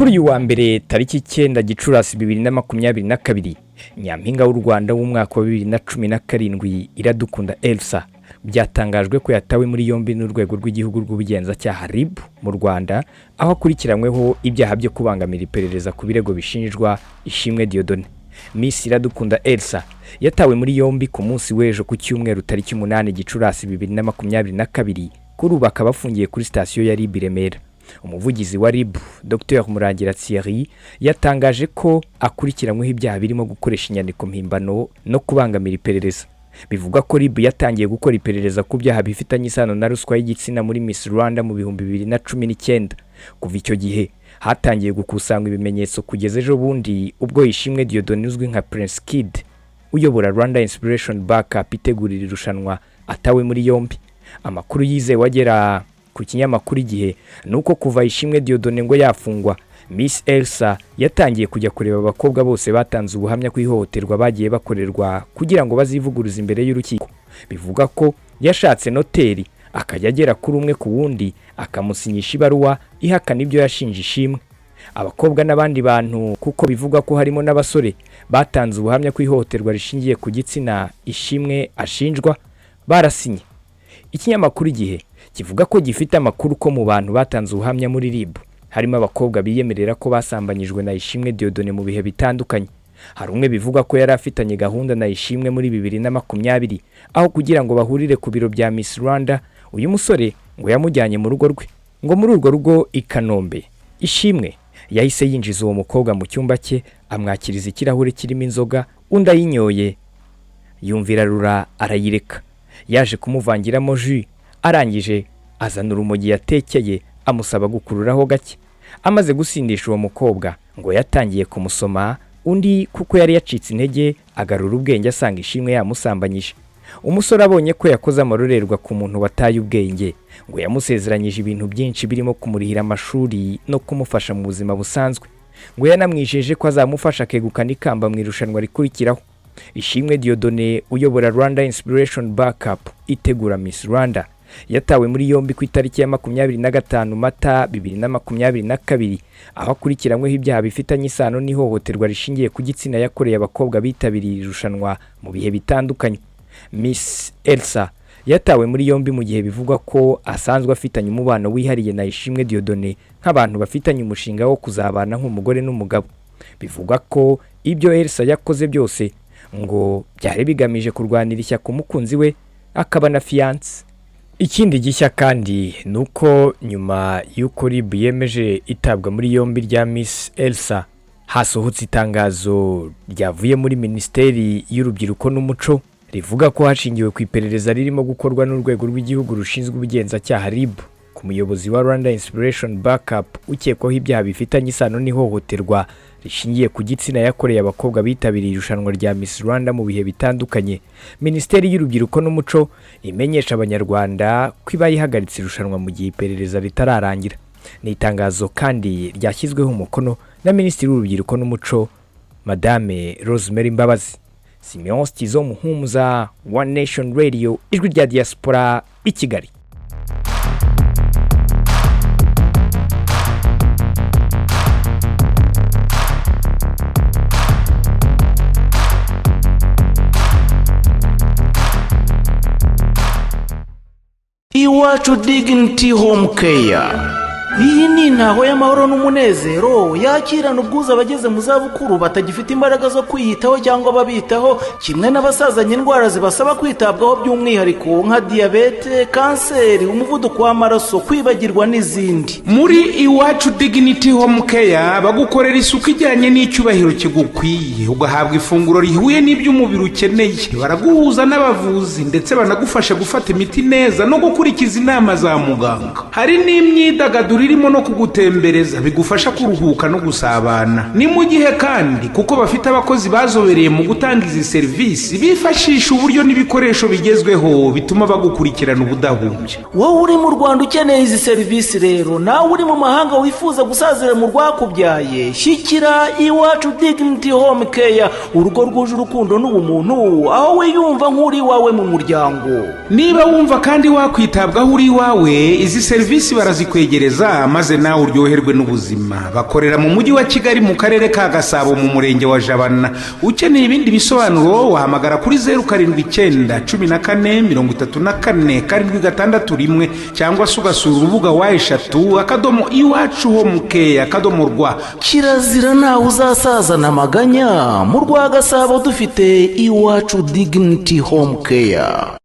Kuri uyu wa mbere tariki 9 Gicurasi 2022, Nyampinga w'u Rwanda w'umwaka wa 2017, Iradukunda Elsa, byatangajwe ko yatawe muri yombi n'Urwego rw'Igihugu rw'Ubugenzacyaha, RIB, mu Rwanda, aho akurikiranyweho ibyaha byo kubangamira iperereza ku birego bishinjwa Ishimwe Dieudonné. Miss Iradukunda Elsa yatawe muri yombi ku munsi w'ejo ku cyumweru tariki 8 Gicurasi 2022. Kuri ubu akaba afungiye kuri sitasiyo ya RIB i Remera. Umuvugizi wa RIB, Dr Murangira Thierry, yatangaje ko akurikiranyweho ibyaha birimo gukoresha inyandiko mpimbano no kubangamira iperereza. Bivugwa ko RIB yatangiye gukora iperereza ku byaha bifitanye isano na ruswa y'igitsina muri Miss Rwanda mu 2019. Kuva icyo gihe hatangiye gukusanywa ibimenyetso kugeza ejo bundi ubwo Ishimwe Dieudonné uzwi nka Prince Kid, uyobora Rwanda Inspiration Backup itegurira irushanwa, atawe muri yombi. Amakuru yizewe agera ku kinyamakuru Igihe ni uko kuva Ishimwe Dieudonné ngo yafungwa, Miss Elsa yatangiye kujya kureba abakobwa bose batanze ubuhamya ku ihohoterwa bagiye bakorerwa kugira ngo bazivuguruze imbere y'urukiko. Bivuga ko yashatse noteri, akajya agera kuri umwe ku wundi akamusinyisha ibaruwa ihakana ibyo yashinje Ishimwe. Abakobwa n'abandi bantu, kuko bivugwa ko harimo n'abasore batanze ubuhamya ku ihohoterwa rishingiye ku gitsina Ishimwe ashinjwa, barasinye. Ikinyamakuru Igihe kivuga ko gifite amakuru ko mu bantu batanze ubuhamya muri RIB harimo abakobwa biyemerera ko basambanyijwe na Ishimwe Dieudonné mu bihe bitandukanye. Hari umwe bivugwa ko yari afitanye gahunda na Ishimwe muri 2020, aho kugira ngo bahurire ku biro bya Miss Rwanda, uyu musore ngo yamujyanye mu rugo rwe. Ngo muri urwo rugo i Kanombe, Ishimwe yahise yinjiza uwo mukobwa mu cyumba cye, amwakiriza ikirahure kirimo inzoga, undi ayinyoye yumvira rura arayireka. Yaje kumuvangiramo jus, arangije azana urumogi yatekeye, amusaba gukururaho gake. Amaze gusindisha uwo mukobwa, ngo yatangiye kumusoma, undi kuko yari yacitse intege agarura ubwenge asanga Ishimwe yamusambanyije. Umusore abonye ko yakoze amarorerwa ku muntu wataye ubwenge, ngo yamusezeranyije ibintu byinshi birimo kumurihira amashuri no kumufasha mu buzima busanzwe. Ngo yanamwijeje ko azamufasha akegukana ikamba mu irushanwa rikurikiraho. Ishimwe Dieudonné uyobora Rwanda Inspiration Backup itegura Miss Rwanda yatawe muri yombi ku itariki ya 25 Mata 2022, aho akurikiranyweho ibyaha bifitanye isano n'ihohoterwa rishingiye ku gitsina yakoreye abakobwa bitabiriye irushanwa mu bihe bitandukanye. Miss Elsa yatawe muri yombi mu gihe bivugwa ko asanzwe afitanye umubano wihariye na Ishimwe Dieudonné, nk'abantu bafitanye umushinga wo kuzabana nk'umugore n'umugabo. Bivugwa ko ibyo Elsa yakoze byose ngo byari bigamije kurwanira ishyaka umukunzi we akaba na fiancé. Ikindi gishya kandi ni uko nyuma y'uko RIB yemeje itabwa muri yombi rya Miss Elsa, hasohotse itangazo ryavuye muri Minisiteri y'Urubyiruko n'Umuco rivuga ko hashingiwe ku iperereza ririmo gukorwa n'Urwego rw'Igihugu rushinzwe Ubugenzacyaha, RIB, ku muyobozi wa Rwanda Inspiration Backup ukekwaho ibyaha bifitanye isano n'ihohoterwa rishingiye ku gitsina yakoreye abakobwa bitabiriye irushanwa rya Miss Rwanda mu bihe bitandukanye, Minisiteri y'Urubyiruko n'Umuco imenyesha Abanyarwanda ko iba ihagaritse irushanwa mu gihe iperereza ritararangira. Ni itangazo kandi ryashyizweho umukono na Minisitiri w'Urubyiruko n'Umuco, Madame Rosemary Mbabazi. Simeon Stizo Muhumuza, One Nation Radio, Ijwi rya Diaspora, i Kigali. Iwacu Dignity Home Care, iyi ni intaho y'amahoro n'umunezero yakirana ubwuzu abageze mu zabukuru batagifite imbaraga zo kwiyitaho cyangwa ababitaho, kimwe n'abasazanye indwara zibasaba kwitabwaho by'umwihariko nka diyabete, kanseri, umuvuduko w'amaraso, kwibagirwa n'izindi. Muri Iwacu Dignity Home Care bagukorera isuku ijyanye n'icyubahiro kigukwiye, ugahabwa ifunguro rihuye n'ibyo umubiri ukeneye. Baraguhuza n'abavuzi ndetse banagufasha gufata imiti neza no gukurikiza inama za muganga. Hari n'imyidagaduro irimo no kugutembereza bigufasha kuruhuka no gusabana. Ni mu gihe kandi kuko bafite abakozi bazobereye mu gutanga izi serivisi, bifashisha uburyo n'ibikoresho bigezweho bituma bagukurikirana ubudahumbya. Wowe uri mu Rwanda ukeneye izi serivisi rero, nawe uri mu mahanga wifuza gusazira mu rwakubyaye, shyikira Iwacu Dignity Home Care, urugo rwuje urukundo n'ubumuntu, aho wiyumva nk'uri iwawe mu muryango. Niba wumva kandi wakwitabwaho uri iwawe, izi serivisi barazikwegereza. Barakwakira maze nawe uryoherwe n'ubuzima. Bakorera mu Mujyi wa Kigali, mu Karere ka Gasabo, mu Murenge wa Jabana. Ukeneye ibindi bisobanuro wahamagara kuri 0791447661, cyangwa se ugasura urubuga www.iwacuhomecare.rw. Kirazira, ntawe uzasazana amaganya. Mu rwa Gasabo dufite Iwacu Dignity Home Care.